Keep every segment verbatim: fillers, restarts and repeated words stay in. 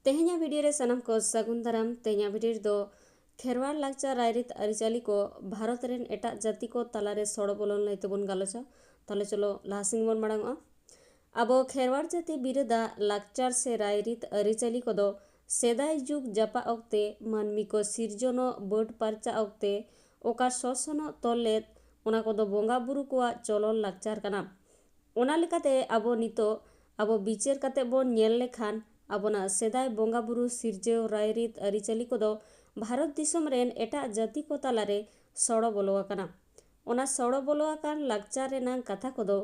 ᱛᱮᱦᱮᱧᱟᱜ ᱵᱷᱤᱰᱤᱭᱳ ᱨᱮ ᱥᱟᱱᱟᱢ ᱠᱚ ᱥᱟᱹᱜᱩᱱ ᱫᱟᱨᱟᱢ᱾ ᱛᱮᱦᱮᱧᱟᱜ ᱵᱷᱤᱰᱤᱭᱳ ᱨᱮᱫᱚ ᱠᱷᱮᱨᱣᱟᱲ ᱞᱟᱠᱪᱟᱨ, ᱨᱟᱭᱨᱤᱛ, ᱟᱹᱨᱤᱪᱟᱹᱞᱤ ᱠᱚ ᱵᱷᱟᱨᱚᱛ ᱨᱮᱱ ᱮᱴᱟᱜ ᱡᱟᱹᱛᱤ ᱠᱚ ᱛᱟᱞᱟᱨᱮ ᱥᱚᱲᱚ ᱵᱚᱞᱚᱱ ᱞᱟᱹᱭ ᱛᱮᱵᱚᱱ ᱜᱟᱞᱚᱪᱟ᱾ ᱛᱟᱦᱞᱮ ᱪᱚᱞᱚ ᱞᱟᱦᱟ ᱥᱮᱱ ᱵᱚᱱ ᱢᱟᱲᱟᱝᱚᱜᱼᱟ᱾ ᱟᱵᱚ ᱠᱷᱮᱨᱣᱟᱲ ᱡᱟᱹᱛᱤ ᱵᱤᱨᱟᱹᱫᱟᱜ ᱞᱟᱠᱪᱟᱨ ᱥᱮ ᱨᱟᱭᱨᱤᱛ ᱟᱹᱨᱤᱪᱟᱹᱞᱤ ᱠᱚᱫᱚ ᱥᱮᱫᱟᱭ ᱡᱩᱜᱽ ᱡᱟᱯᱟᱜ ᱚᱠᱛᱮ ᱢᱟᱹᱱᱢᱤ ᱠᱚ ᱥᱤᱨᱡᱚᱱᱚᱜ ᱵᱟᱹᱰ ᱯᱟᱨᱪᱟ ᱚᱠᱛᱮ ᱚᱠᱟ ᱥᱚᱥᱚᱱᱚᱜ ᱛᱚᱞ ᱞᱮᱫ, ᱚᱱᱟ ᱠᱚᱫᱚ ᱵᱚᱸᱜᱟ ᱵᱩᱨᱩ ᱠᱚᱣᱟᱜ ᱪᱚᱞᱚᱱ ᱞᱟᱠᱪᱟᱨ ᱠᱟᱱᱟ᱾ ᱚᱱᱟ ᱞᱮᱠᱟᱛᱮ ᱟᱵᱚ ᱱᱤᱛᱚᱜ ᱟᱵᱚ ᱵᱤᱪᱟᱹᱨ ᱠᱟᱛᱮ ᱵᱚᱱ ᱧᱮᱞ ᱞᱮᱠᱷᱟᱱ ᱟᱵᱚᱱᱟᱜ ᱥᱮᱫᱟᱭ ᱵᱚᱸᱜᱟ ᱵᱩᱨᱩ ᱥᱤᱨᱡᱟᱹᱣ ᱨᱟᱭᱨᱤᱛ ᱟᱹᱨᱤᱪᱟᱹᱞᱤ ᱠᱚᱫᱚ ᱵᱷᱟᱨᱚᱛ ᱫᱤᱥᱚᱢ ᱨᱮᱱ ᱮᱴᱟᱜ ᱡᱟᱹᱛᱤ ᱠᱚ ᱛᱟᱞᱟᱨᱮ ᱥᱚᱲᱚ ᱵᱚᱞᱚ ᱟᱠᱟᱱᱟ᱾ ᱚᱱᱟ ᱥᱚᱲᱚ ᱵᱚᱞᱚ ᱟᱠᱟᱱ ᱞᱟᱠᱪᱟᱨ ᱨᱮᱱᱟᱝ ᱠᱟᱛᱷᱟ ᱠᱚᱫᱚ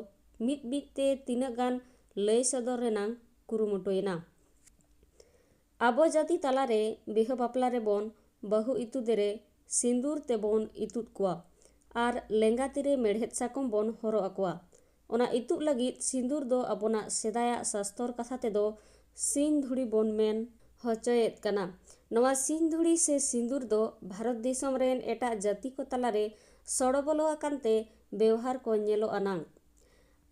ᱢᱤᱫ ᱢᱤᱫ ᱛᱮ ᱛᱤᱱᱟᱹᱜ ᱜᱟᱱ ᱞᱟᱹᱭ ᱥᱚᱫᱚᱨ ᱨᱮᱱᱟᱝ ᱠᱩᱨᱩᱢᱩᱴᱩᱭᱮᱱᱟ᱾ ᱟᱵᱚ ᱡᱟᱹᱛᱤ ᱛᱟᱞᱟᱨᱮ ᱵᱤᱦᱟᱹ ᱵᱟᱯᱞᱟ ᱨᱮᱵᱚᱱ ᱵᱟᱹᱦᱩ ᱤᱛᱩᱫ ᱨᱮ ᱥᱤᱸᱫᱩᱨ ᱛᱮᱵᱚᱱ ᱤᱛᱩᱫ ᱠᱚᱣᱟ ᱟᱨ ᱞᱮᱸᱜᱟ ᱛᱤᱨᱮ ᱢᱮᱲᱦᱮᱫ ᱥᱟᱠᱚᱢ ᱵᱚᱱ ᱦᱚᱨᱚᱜ ᱟᱠᱚᱣᱟ᱾ ᱚᱱᱟ ᱤᱛᱩᱫ ᱞᱟᱹᱜᱤᱫ ᱥᱤᱸᱫᱩᱨ ᱫᱚ ᱟᱵᱚᱱᱟᱜ ᱥᱮᱫᱟᱭᱟᱜ ᱥᱟᱥᱛᱚᱨ ᱠᱟᱛᱷᱟ ᱛᱮᱫᱚ ᱥᱤᱧ ᱫᱷᱩᱲᱤ ᱵᱚᱱ ᱢᱮᱱ ᱦᱚᱪᱚᱭᱮᱫ ᱠᱟᱱᱟ᱾ ᱱᱚᱣᱟ ᱥᱤᱧ ᱫᱷᱩᱲᱤ ᱥᱮ ᱥᱤᱸᱫᱩᱨ ᱫᱚ ᱵᱷᱟᱨᱚᱛ ᱫᱤᱥᱚᱢ ᱨᱮᱱ ᱮᱴᱟᱜ ᱡᱟᱹᱛᱤ ᱠᱚ ᱛᱟᱞᱟᱨᱮ ᱥᱚᱲᱚ ᱵᱚᱞᱚ ᱟᱠᱟᱱ ᱛᱮ ᱵᱮᱣᱦᱟᱨ ᱠᱚ ᱧᱮᱞᱚᱜ ᱟᱱᱟᱝ᱾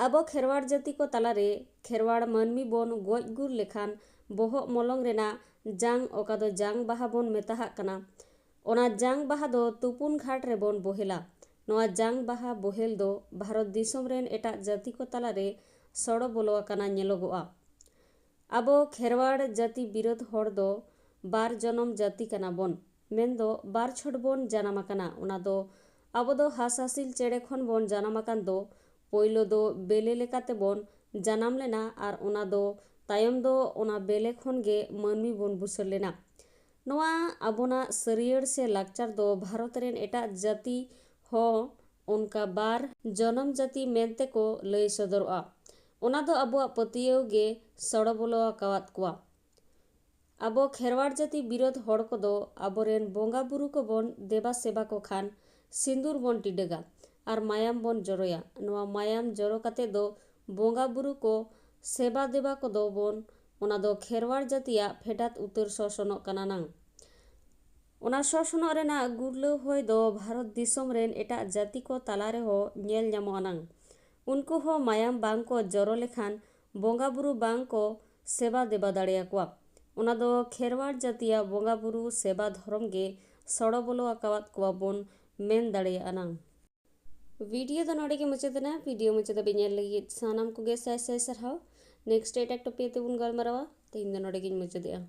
ᱟᱵᱚ ᱠᱷᱮᱨᱣᱟᱲ ᱡᱟᱹᱛᱤ ᱠᱚ ᱛᱟᱞᱟᱨᱮ ᱠᱷᱮᱨᱣᱟᱲ ᱢᱟᱹᱱᱢᱤ ᱵᱚᱱ ᱜᱚᱡ ᱜᱩᱨ ᱞᱮᱠᱷᱟᱱ ᱵᱚᱦᱚᱜ ᱢᱚᱞᱚᱝ ᱨᱮᱱᱟᱜ ᱡᱟᱝ, ᱚᱠᱟ ᱫᱚ ᱡᱟᱝ ᱵᱟᱦᱟ ᱵᱚᱱ ᱢᱮᱛᱟᱦᱟᱜ ᱠᱟᱱᱟ, ᱚᱱᱟ ᱡᱟᱝ ᱵᱟᱦᱟ ᱫᱚ ᱛᱩᱯᱩᱱ ᱜᱷᱟᱴ ᱨᱮᱵᱚᱱ ᱵᱚᱦᱮᱞᱟ᱾ ᱱᱚᱣᱟ ᱡᱟᱝ ᱵᱟᱦᱟ ᱵᱚᱦᱮᱞ ᱫᱚ ᱵᱷᱟᱨᱚᱛ ᱫᱤᱥᱚᱢ ᱨᱮᱱ ᱮᱴᱟᱜ ᱡᱟᱹᱛᱤ ᱠᱚ ᱛᱟᱞᱟᱨᱮ ᱥᱚᱲᱚ ᱵᱚᱞᱚ ᱟᱠᱟᱱᱟ ᱧᱮᱞᱚᱜᱚᱜᱼᱟ᱾ ᱟᱵᱚ ᱠᱷᱮᱨᱣᱟᱲ ᱡᱟᱹᱛᱤ ᱵᱤᱨᱟᱹᱫ ᱦᱚᱲ ᱫᱚ ᱵᱟᱨ ᱡᱚᱱᱚᱢ ᱡᱟᱹᱛᱤ ᱠᱟᱱᱟ ᱵᱚᱱ, ᱢᱮᱱᱫᱚ ᱵᱟᱨ ᱪᱷᱚᱴ ᱵᱚᱱ ᱡᱟᱱᱟᱢ ᱟᱠᱟᱱᱟ᱾ ᱚᱱᱟ ᱫᱚ ᱟᱵᱚ ᱫᱚ ᱦᱟᱸᱥ ᱦᱟᱸᱥᱤᱞ ᱪᱮᱬᱮ ᱠᱷᱚᱱ ᱵᱚᱱ ᱡᱟᱱᱟᱢ ᱟᱠᱟᱱ ᱫᱚ, ᱯᱳᱭᱞᱳ ᱫᱚ ᱵᱮᱞᱮ ᱞᱮᱠᱟᱛᱮ ᱵᱚᱱ ᱡᱟᱱᱟᱢ ᱞᱮᱱᱟ ᱟᱨ ᱚᱱᱟ ᱫᱚ ᱛᱟᱭᱚᱢ ᱫᱚ ᱚᱱᱟ ᱵᱮᱞᱮ ᱠᱷᱚᱱ ᱜᱮ ᱢᱟᱹᱱᱢᱤ ᱵᱚᱱ ᱵᱩᱥᱟᱹᱲ ᱞᱮᱱᱟ᱾ ᱱᱚᱣᱟ ᱟᱵᱚᱱᱟᱜ ᱥᱟᱹᱨᱭᱟᱹᱲ ᱥᱮ ᱞᱟᱠᱪᱟᱨ ᱫᱚ ᱵᱷᱟᱨᱚᱛ ᱨᱮᱱ ᱮᱴᱟᱜ ᱡᱟᱹᱛᱤ ᱦᱚᱸ ᱚᱱᱠᱟ ᱵᱟᱨ ᱡᱚᱱᱚᱢ ᱡᱟᱹᱛᱤ ᱢᱮᱱᱛᱮ ᱠᱚ ᱞᱟᱹᱭ ᱥᱚᱫᱚᱨᱚᱜᱼᱟ᱾ ᱚᱱᱟ ᱫᱚ ᱟᱵᱚᱣᱟᱜ ᱯᱟᱹᱛᱭᱟᱹᱣ ᱜᱮ ᱥᱚᱲᱚ ᱵᱚᱞᱚ ᱟᱠᱟᱣᱟᱫ ᱠᱚᱣᱟ᱾ ᱟᱵᱚ ᱠᱷᱮᱨᱣᱟᱲ ᱡᱟᱹᱛᱤ ᱵᱤᱨᱟᱹᱫ ᱦᱚᱲ ᱠᱚᱫᱚ ᱟᱵᱚᱨᱮᱱ ᱵᱚᱸᱜᱟ ᱵᱩᱨᱩ ᱠᱚᱵᱚᱱ ᱫᱮᱵᱟ ᱥᱮᱵᱟ ᱠᱚ ᱠᱷᱟᱱ ᱥᱤᱸᱫᱩᱨ ᱵᱚᱱ ᱴᱤᱰᱟᱹᱜᱟ ᱟᱨ ᱢᱟᱭᱟᱢ ᱵᱚᱱ ᱡᱚᱨᱚᱭᱟ᱾ ᱱᱚᱣᱟ ᱢᱟᱭᱟᱢ ᱡᱚᱨᱚ ᱠᱟᱛᱮ ᱫᱚ ᱵᱚᱸᱜᱟ ᱵᱩᱨᱩ ᱠᱚ ᱥᱮᱵᱟ ᱫᱮᱵᱟ ᱠᱚᱫᱚ ᱵᱚᱱ, ᱚᱱᱟ ᱫᱚ ᱠᱷᱮᱨᱣᱟᱲ ᱡᱟᱹᱛᱤᱭᱟᱜ ᱯᱷᱮᱰᱟᱛ ᱩᱛᱟᱹᱨ ᱥᱚᱥᱚᱱᱚᱜ ᱠᱟᱱᱟ ᱱᱟᱝ᱾ ᱚᱱᱟ ᱥᱚᱥᱚᱱᱚᱜ ᱨᱮᱱᱟᱜ ᱜᱩᱨᱞᱟᱹᱣ ᱦᱚᱭ ᱫᱚ ᱵᱷᱟᱨᱚᱛ ᱫᱤᱥᱚᱢ ᱨᱮᱱ ᱮᱴᱟᱜ ᱡᱟᱹᱛᱤ ᱠᱚ ᱛᱟᱞᱟ ᱨᱮᱦᱚᱸ ᱧᱮᱞ ᱧᱟᱢᱚᱜ ᱟᱱᱟᱝ᱾ ᱩᱱᱠᱩ ᱦᱚᱸ ᱢᱟᱭᱟᱢ ᱵᱟᱝ ᱠᱚ ᱡᱚᱨᱚ ᱞᱮᱠᱷᱟᱱ ᱵᱚᱸᱜᱟ ᱵᱩᱨᱩ ᱵᱟᱝ ᱠᱚ ᱥᱮᱵᱟ ᱫᱮᱵᱟ ᱫᱟᱲᱮᱭᱟᱠᱚᱣᱟ᱾ ᱚᱱᱟ ᱫᱚ ᱠᱷᱮᱨᱣᱟᱲ ᱡᱟᱹᱛᱤᱭᱟᱜ ᱵᱚᱸᱜᱟ ᱵᱩᱨᱩ ᱥᱮᱵᱟ ᱫᱷᱚᱨᱚᱢ ᱜᱮ ᱥᱚᱲᱚ ᱵᱚᱞᱚ ᱟᱠᱟᱣᱟᱫ ᱠᱚᱣᱟ ᱵᱚᱱ ᱢᱮᱱ ᱫᱟᱲᱮᱭᱟᱜᱼᱟ ᱱᱟᱝ᱾ ᱵᱷᱤᱰᱤᱭᱳ ᱫᱚ ᱱᱚᱰᱮ ᱜᱮ ᱢᱩᱪᱟᱹᱫ ᱮᱱᱟ᱾ ᱵᱷᱤᱰᱤᱭᱳ ᱢᱩᱪᱟᱹᱫ ᱫᱷᱟᱹᱵᱤᱡ ᱧᱮᱞ ᱞᱟᱹᱜᱤᱫ ᱥᱟᱱᱟᱢ ᱠᱚᱜᱮ ᱥᱟᱭ ᱥᱟᱭ ᱥᱟᱨᱦᱟᱣ᱾ ᱱᱮᱠᱥᱴ ᱮᱴᱟᱜ ᱴᱚᱯᱤᱠ ᱛᱮᱵᱚᱱ ᱜᱟᱞᱢᱟᱨᱟᱣᱟ᱾ ᱛᱮᱦᱮᱧ ᱫᱚ ᱱᱚᱰᱮ ᱜᱤᱧ ᱢᱩᱪᱟᱹᱫᱮᱜᱼᱟ᱾